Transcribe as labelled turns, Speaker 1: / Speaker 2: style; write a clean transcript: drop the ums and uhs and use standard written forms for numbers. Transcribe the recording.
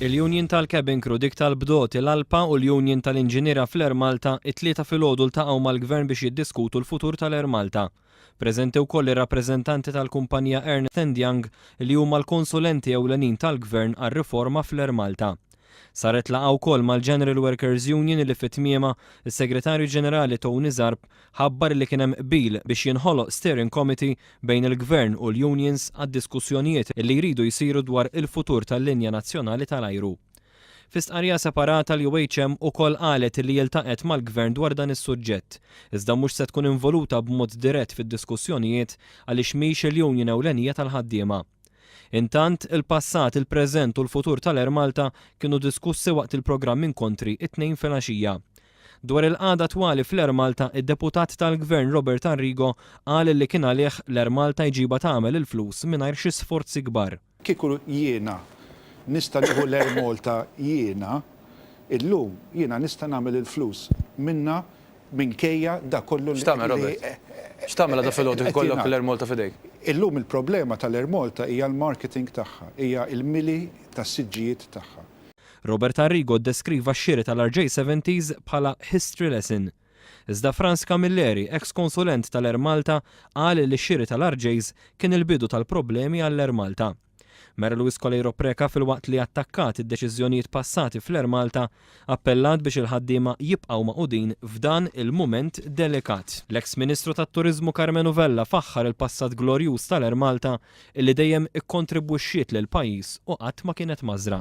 Speaker 1: Il-Union tal-Cabin Crew, dik tal-Bdoti, l-ALPA u l-Union tal-Inġiniera fl-Air Malta, it-Tlieta filgħodu ltaqgħu mal-Gvern biex jiddiskutu l-futur tal-Air Malta. Preżenti wkoll ir-rappreżentanti tal-kumpanija Ernst and Young li huma l-konsulenti ewlenin tal-Gvern għar-riforma fl-Air Malta. Saret laqgħa wkoll mal-General Workers Union li fi tmiemha, is-Segretarju Ġenerali Tony Zarb ħabbar li kien hemm qbil biex jinħoloq steering committee bejn il-Gvern u l-unions għad-diskussjonijiet li jridu jsiru dwar il-futur tal-linja nazzjonali tal-ajru. Fi stqarrija separata l-UHM ukoll qalet li iltaqgħet mal-Gvern dwar dan is-suġġett, iżda mhux se tkun involuta b'mod dirett fid-diskussjonijiet għaliex mhix il-union ewlenija tal-ħaddiema. Intant, il-passat, il-preżent u l-futur tal-Air Malta kienu diskussi waqt il-programm Inkontri it-Tnejn filgħaxija. Dwar il-qagħda attwali fl-Air Malta, id-Deputat tal-Gvern Robert Arrigo qal li kien għalih l-Air Malta jġibha tagħmel il-flus mingħajr xi sforzi kbar.
Speaker 2: Kieku jiena nista' nieħu l-Air Malta jiena, illum jiena nista' nagħmel il-flus minnha minkejja dak kollu li
Speaker 3: X'tagħmel, Robert? X'tagħmel għada filgħodu kif ikollok l-Air Malta f'idejk?
Speaker 2: Illum il-problema tal-Air Malta hija l-marketing tagħha, hija l-mili tas-siġġijiet tagħha.
Speaker 1: Robert Arrigo ddeskriva x-xiri tal-RJ70s bħala history lesson. Iżda Frans Camilleri, eks konsulent tal-Air Malta, qal li x-xiri tal-RJs kien il-bidu tal-problemi għall-Air Malta. Mary Louise Coleiro Preca filwaqt li attakkat id-deċiżjonijiet passati fl-Air Malta, appellat biex il-ħaddiema jibqgħu magħqudin f'dan il-mument delikat. L-eks Ministru tat-Turiżmu Karmenu Vella faħħar il-passat glorjuż tal-Air Malta illi dejjem ikkontribwixxiet lill-pajjiż u qatt ma kienet mażra.